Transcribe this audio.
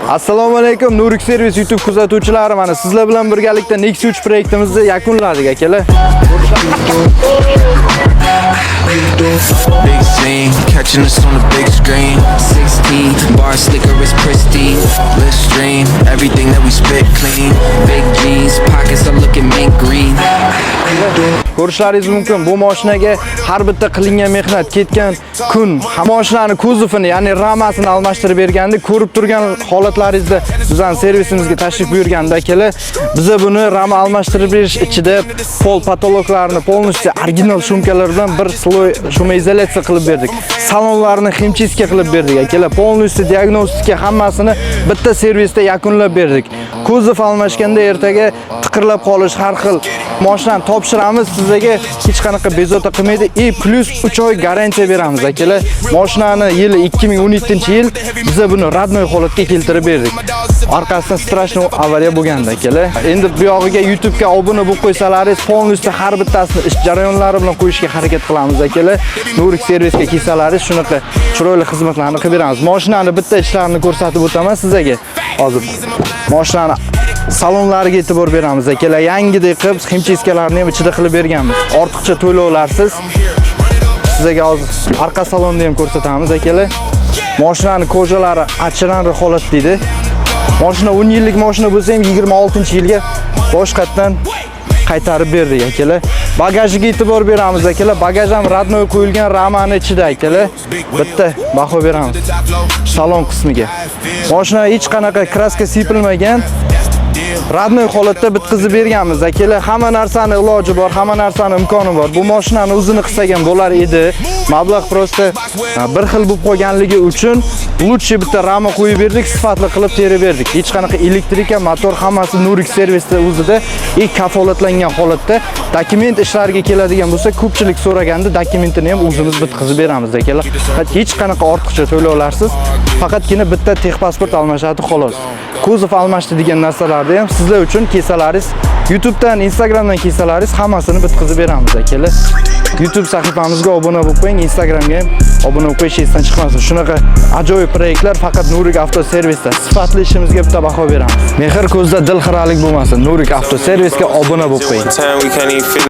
Assalomu alaykum, Nurik Servis YouTube kuzatuvchilari, mana sizlar bilan birgalikda Nexia 3 proyektimizni yakunladik, akalar. Big scene, catching us on the big screen. 16 bars slicker is pristine. Let's stream everything that we spit clean. Big jeans, pockets are looking mint green. Ko'rishlaringiz mumkin, bu mashinaga har bitta qilingan mehnat, ketgan kun, mashinani kuzovini, ya'ni ramasini almashtirib berganda, ko'rib turgan holatlaringizda bizning servisimizga tashrif buyurganda, akalar, biza buni rama almashtirib berish ichida пол, потолок larni полностью original шумка lar bilan bir слой шумоизоляция qilib berdik. Salonlarni химчистка qilib berdik, akalar. Полностью diagnostika hammasini bitta servisda yakunlab berdik. Kuzov almashganda ertaga tiqirlab qolish, har xil mashinani topshiramiz sizlarga, hech qanaqa bezovta qilmaydi. И плюс 3 oy garantiya beramiz, akalar. Mashinani yili 2017-yil, biza buni родной holatga keltirib berdik. Orqasidan страшный avariya bo'lganda, akalar. Endi bu yog'iga YouTubega obuna bo'lib qo'ysalaringiz, полностью har bittasini ish jarayonlari bilan qo'yishga harakat qilamiz, akalar. Nurik servisga kelsalaringiz, shunaqa chiroyli xizmatlarni qilib beramiz. Mashinani bitta ishlarini ko'rsatib o'taman sizlarga. Hozir mashinani salonlariga e'tibor beramiz, akalar. Yangidek qilib химчистка larni ham ichida qilib berganmiz. Ortiqcha to'lovlarsiz. Sizlarga hozir orqa salonni ham ko'rsatamiz, akalar. Mashinani кожа lari achinarli holatda edi. Mashina 10 yillik mashina bo'lsa ham 26-yilga boshqatdan qaytarib berdik, akalar. Bagajiga e'tibor beramiz, akalar. Bagaj ham родной qo'yilgan ramani ichida, akalar. Bitta baho beramiz salon qismiga. Mashina hech qanaqa краска sepilmagan. Родной holatda bitkazib berganmiz, akalar. Hamma narsani iloji bor, hamma narsani imkoni bor. Bu mashinani o'zini qilsak ham bo'lar edi. Mablag' просто bir xil bo'lib qolganligi uchun лучше bitta rama qo'yib berdik, sifatli qilib terib berdik. Hech qanaqa электрика, motor hammasi Nurik servisda o'zida и kafolatlangan holatda. Dokument ishlariga keladigan bo'lsa, ko'pchilik so'raganda dokumentini ham o'zimiz bitkazib beramiz, akalar. Hech qanaqa ortiqcha to'lovlarsiz, faqatgina bitta техпаспорт almashadi, xolos. Kuzov almashdi degan narsalarni ham sizlar uchun kelsalaringiz, YouTubedan, Instagramdan kelsalaringiz, hammasini bitkazib beramiz, akalar. YouTube sahifamizga obuna bo'lib qo'ying, Instagramga ham obuna bo'lib qo'yish esdan chiqmasin. Shunaqa ajoyib proyektlar faqat Nurik Avtoservisda. Sifatli ishimizga bitta baho beramiz. Mehr ko'zda, dil xiralik bo'lmasin. Nurik Avtoservisga obuna bo'lib qo'ying. Time we can't even figure